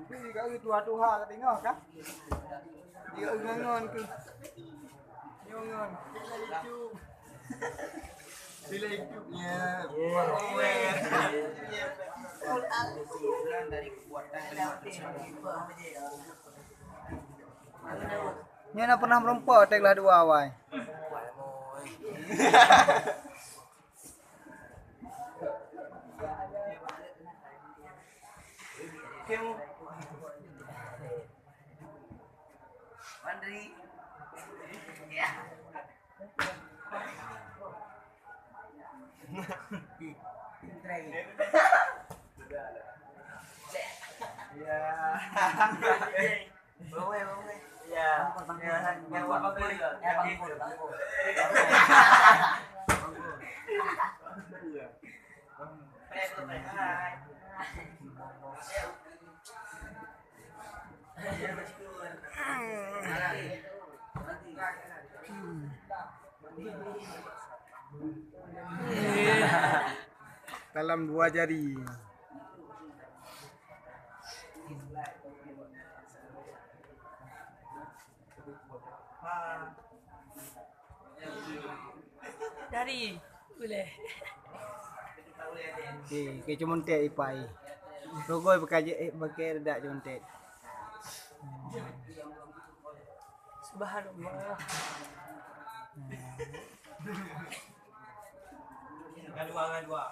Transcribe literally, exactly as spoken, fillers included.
Bri ka tuha-tuha ka teungoh ka? Dia ngon ke? Ngon. Bila YouTube-nya. Nyoe na pernah meureumpok teuh lah dua awai. Ya. Bangun, bangun. Ya. Ya, bangun, bangun. Ya, bangun, bangun. Dalam dua jari. Dari boleh. Oke, oke, cuma tek ipai. Rogoi beukaje, eh, beuke redak cuma tek. Subhanallah. Ngan dua, ngan dua.